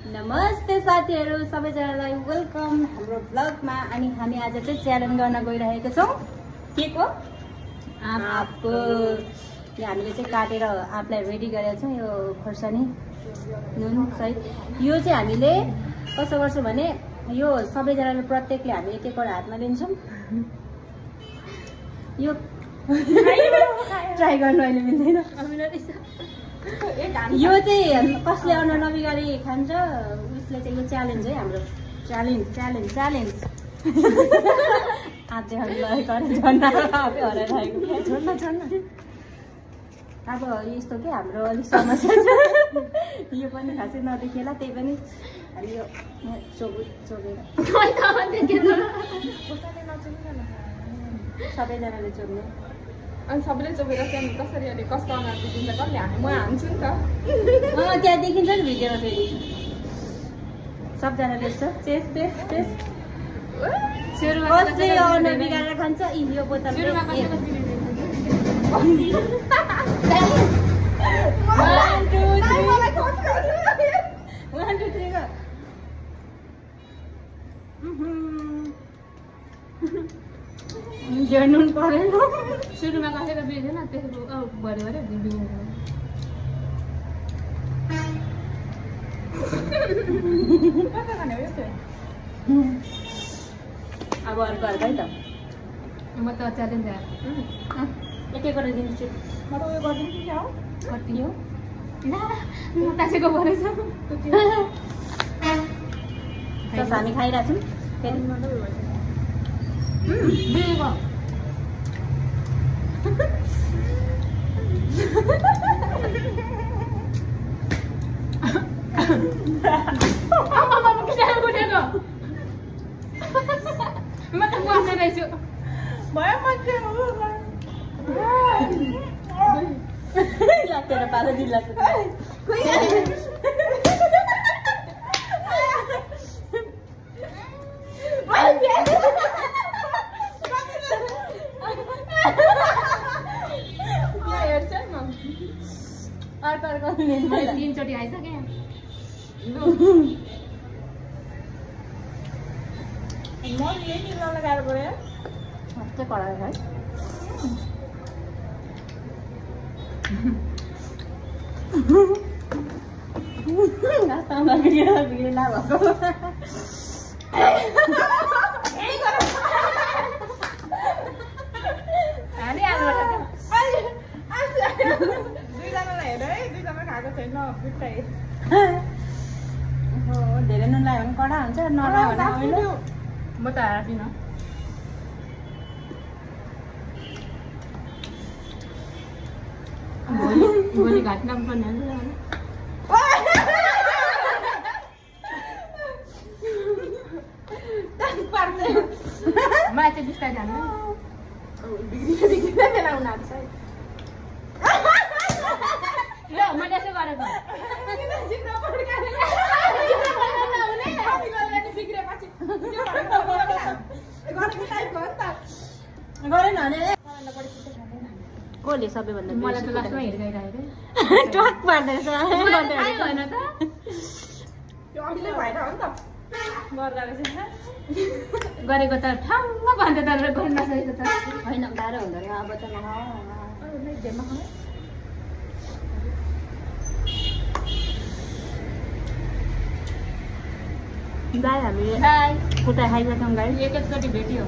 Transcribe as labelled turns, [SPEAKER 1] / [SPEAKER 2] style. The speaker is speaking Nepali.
[SPEAKER 1] नमस्ते साथीहरु सबैजनालाई वेलकम हाम्रो ब्लगमा। अनि हामी आज चाहिँ च्यालेन्ज गर्न गइरहेका छौं। के को आँपको हामीले चाहिँ काटेर आँपलाई रेडी गरेका छौं। यो खोर्सानी नुन सहित यो चाहिँ हामीले कसो गर्छौं भने यो सबैजनाले प्रत्येकले हामी एक एकवटा हातमा लिन्छौं। यो ट्राई गर्नु अहिले मिल्दैन। यो चाहिँ कसले अनुहार नबिगारी खान्छ उसले चाहिँ यो च्यालेन्ज है हाम्रो। च्यालेन्ज च्यालेन्ज च्यालेन्ज आज चाहिँ हामीलाई अब यस्तो के हाम्रो अलिक समस्या छ। यो पनि खासै नदेखेला त्यही पनि हामी यो चोकेर सबैजनाले चोक्ने
[SPEAKER 2] अनि सबैले चोकेर त्यहाँ कसरी अलि कसको अनुहार देखिन्छ कसले हाने म हान्छु नि त।
[SPEAKER 1] त्यहाँ देखिन्छ नि भिडियोमा फेरि सबजनाले यस्तो टेस्ट टेस्ट टेस्ट कसले अनुहार बिगारेर खान्छ यो बोतल नुन परेन
[SPEAKER 2] सुरुमा कसैको बिग्रेन त्यसको भरे भरे बिग्रेन।
[SPEAKER 1] अब अर्को अर्को है त
[SPEAKER 2] म त च्यालेन्ज
[SPEAKER 1] एक एकवटा दिन्छु।
[SPEAKER 2] म त उयो गरिदिन्छु कि क्या हो
[SPEAKER 1] कति हो
[SPEAKER 2] म तासेको परेछ
[SPEAKER 1] सस हामी खाइरहेको छौँ फेरि
[SPEAKER 2] म त बस्ने रहेछु भयो मान्छे
[SPEAKER 1] लाग्दैन पालो दिन लाग्छ।
[SPEAKER 2] तीनचोटि आइसके म यही किन्न लगाएर गयो
[SPEAKER 1] मस्तै कराएर है। बिग्रेला भएको
[SPEAKER 2] दुईजनालाई हेर है दुईजना खाएको छैन पिट्टै
[SPEAKER 1] धेरै नुन लाग्यो भने कडा हुन्छ नलाग्यो भने
[SPEAKER 2] म त हार्दिनँ। भोलि घाट्न पनि पर्ने मलाई चाहिँ बिस्तारै जानु बेला उनीहरू छ मैले यसो गरेको
[SPEAKER 1] गरेन भने कसले सबैभन्दा
[SPEAKER 2] मलाई त लास्टमा हिर्काइरहेको
[SPEAKER 1] टक पार्दैछ
[SPEAKER 2] होइन त गरेको त ठाउँमा भन्छ तर गर्न नसकेको त
[SPEAKER 1] होइन गाह्रो हुँदैन अब त गाई हामीले खुट्टा खाइसक्यौँ गाई
[SPEAKER 2] एकचोटि भेट्यो।